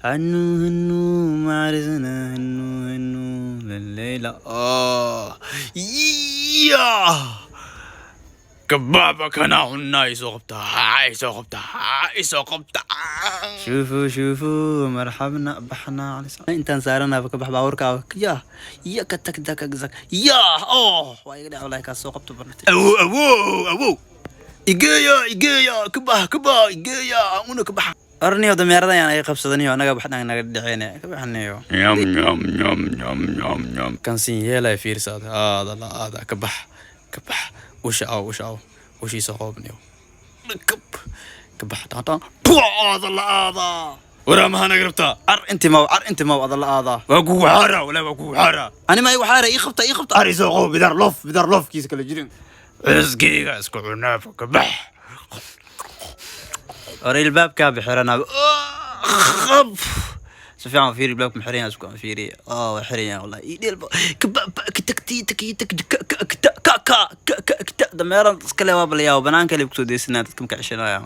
هنو هنو معرسنا هنو هنو لليلة. Yeah, kabaaba kana cunaa, isoo qabta, isoo qabta, isoo qabta. شوفوا شوفوا مرحبنا بحنا على intaan saaranaaba ka bax baabuurka ya ya ka tag tak zak ya oh, waa iga dhac wallahi, kaas soo qabto barnatay. Awow, awow, awow, igeeya, igeeya, kabax, kabax, igeeya una kabax. Orniyo dameeradan yaan ay qabsadaniyo, anaga baxdhan naga dhaceen, ka baxniyo. Nyam nyam nyam nyam nyam nyam. Kan sin yeelay, fiirsaad aada la aada, ka bax, ka bax, usha aw, usha aw, ushiisa qoobniyo, kab ka bax taata Aada la aada. Waraa, maxaa naga rabtaa? Car inti maw, car inti maw, ada la aadaa. Waa kugu xaara walahi, waa kugu xaara. Ani ma igu xaara? Ii qabta, ii qabta. Ar isoo qobo, bidaar loof, bidaar loofkiisa kala jirin, cusgeyga isku cunaaba, kabax. Hore ilbaabkaa bixiranaa, qab, si fiican u fiiri, ilbaabka ma xiran yahay? Isku aan fiiriye. Oh, waa xiran yahay wallahi. Ii dheel ka ba ka tagti taki tak ka ka ka ka ka ka ka ka dameeran iska le waa balayaa, banaanka le kusoo deysanaa, dadka maka ceshanaya.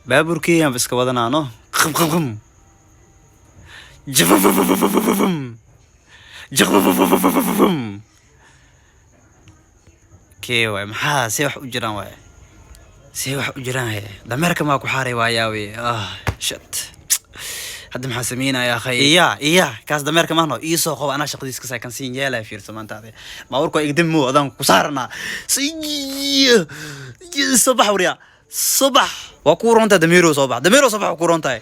Baabuurkeygaan ba iska wadanaano, qam qam qam jafafafafafafam jafafafafafam. Kee waay? Maxaa see wax u jiraan waay? See wax u jiraan? He, dameerka maa ku xaaray? Waayaawe. Ah, shit, hadda maxaa sameynaya akhay? Iya iya, kaas dameerka mahno, ii soo qobo, anaa shaqadiis kasay. Kan siin yeelaya, fiirso maanta ade baabuurka waa igdami, adaan ku saaranaa. Soo bax waryaa, soo bax, waa kuu roontahay. Dameero soo bax, dameero soo bax, waa kuu roontahay.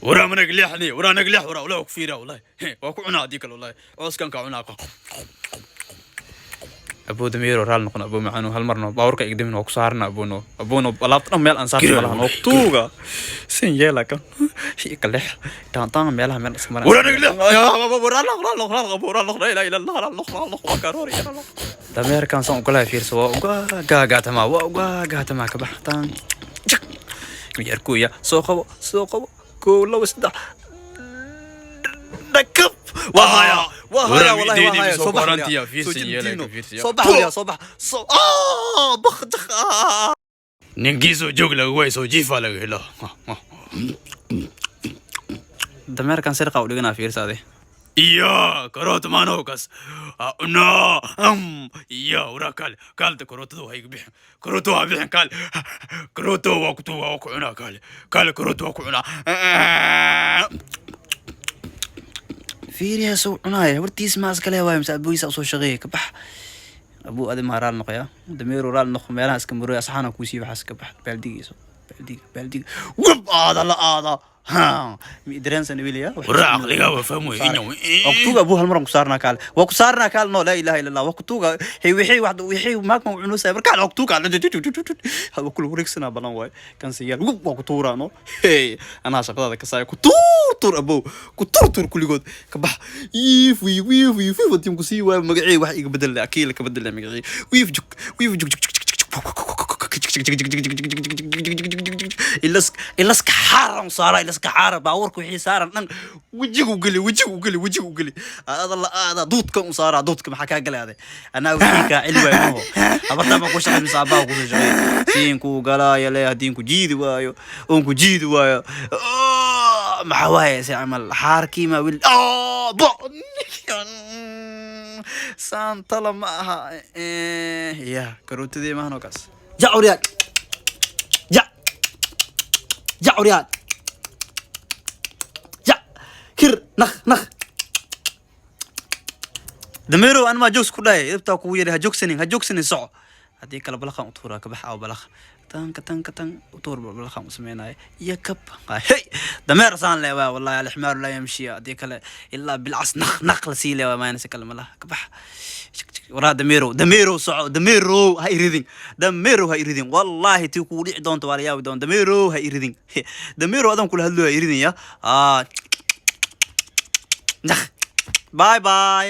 Waraa, manag leexni, waraa nag leex, waraa wallahi, waa ku fiira wallahi, waa ku cunaa haddii kale wallahi, cooskan kaa cunaa. Abuu dameero, raal noqon abuu macaano, hal marno baabuurka igdamin, waa ku saarana abuuno, abuuno, alaabta dhan meel aan saarta malahan oo tuuga sin yeela kan ka lex taan meelaha meel iska maran. Waraa nag leex. Dameerkan saan ukalaha, fiirso, waa uga gaagaatamaa, waa uga gaatamaa. Ka bax taan jak miyarkuya, soo qabo, soo qabo, kow, labo, saddex, dhakab, waa haya, waa haya wallahi, waa haya. Soo bax waryaa. Soo jidiino. Soo bax waryaa, soo bax, soo ah bak jak ah. Ninkiisoo joog laga waay, soo jiifaa laga helaa. Dameerkan sirqa u dhiganaa, fiirsaade. Iyo karooto maanokas no iyo waraa, kaal, kaalta, karootada waa iga bixin, karooto waa bixin, kaal, karooto waa ku waa ku cunaa, kaale, kaale, karooto waa ku cunaa. Fiiriya soo cunaaya, hortiis ma iskale waay mise abuhiisa usoo shaqeeyay? Ka bax abuu, adi maa raal noqoya? Dameeru raal noqo, meelaha iska maroy, asxaana kuusii waxaas, ka bax baaldigiisa, baaldiga, baaldiga, wab, aada la aada ha mi dareensan wiliya. Waraa, aqligaa waa fahm wey. Waa kutuuga abuu, hal maran ku saarnaa, kaale, waa ku saarnaa, kaale, no, laa ilaha illa Allah, waa kutuuga. Hey, wixii wax wixii maagma cunusaya markaa, waa kutuuga, waa kula wareegsanaa balan waay kan siyaal, wub, waa ku tuuraa no. Hey, anaa shaqadaada kasaaya, ku tuur tuur abow, ku tuur tuur kuligood, ka bax, yiif wiif wiif wiif wiif, hadii ku sii waayo magacii wax iga bedel, akiila ka bedel magacii, wiif juk wiif juk juk juk juk ilas ilaska xaaran saara, ilaska xaaran, baabuurka wixii saaran dhan wejigu geli, wejigu geli, wejigu geli, aada la aada, duudka u saara, duudka maxaa kaa galaaday? Anaa wixii kaa celi waayo maho, habartaa baa ku shaqay mise abbaa kusoo shaqay? Siinku galaaya le, haddii ku jiidi waayo oon ku jiidi waayo, maxaa waaye si camal xaarkii ma wil bo saantala ma aha ya karootadii mahano kaas. Jacuryaa, jac, jacuryaa, jac, kir nak nak. Dameerow, an maa joogs ku dhahay? Idabtaa kugu yidhi, ha joogsanin, ha joogsanin, soco, haddii kale balaqan u tuuraa. Ka bax aw, balaq tanka tanka tan u tuur, balaqan u sameynaya iyo kab. Hey, dameer saan le waa wallahi, alxmaaru laa yamshi, haddii kale ilaa bilcas naq naq la sii leewa maayna, si kale malaha. Ka bax waraa dameerow, dameerow, soco, dameerow, ha iridin, dameerow, ha iridin, wallahi tii kugu dhici doonto waa la yaabi doona. Dameerow, ha iridin, dameerow, adan kula hadlo, ha iridin ya. Bye bye.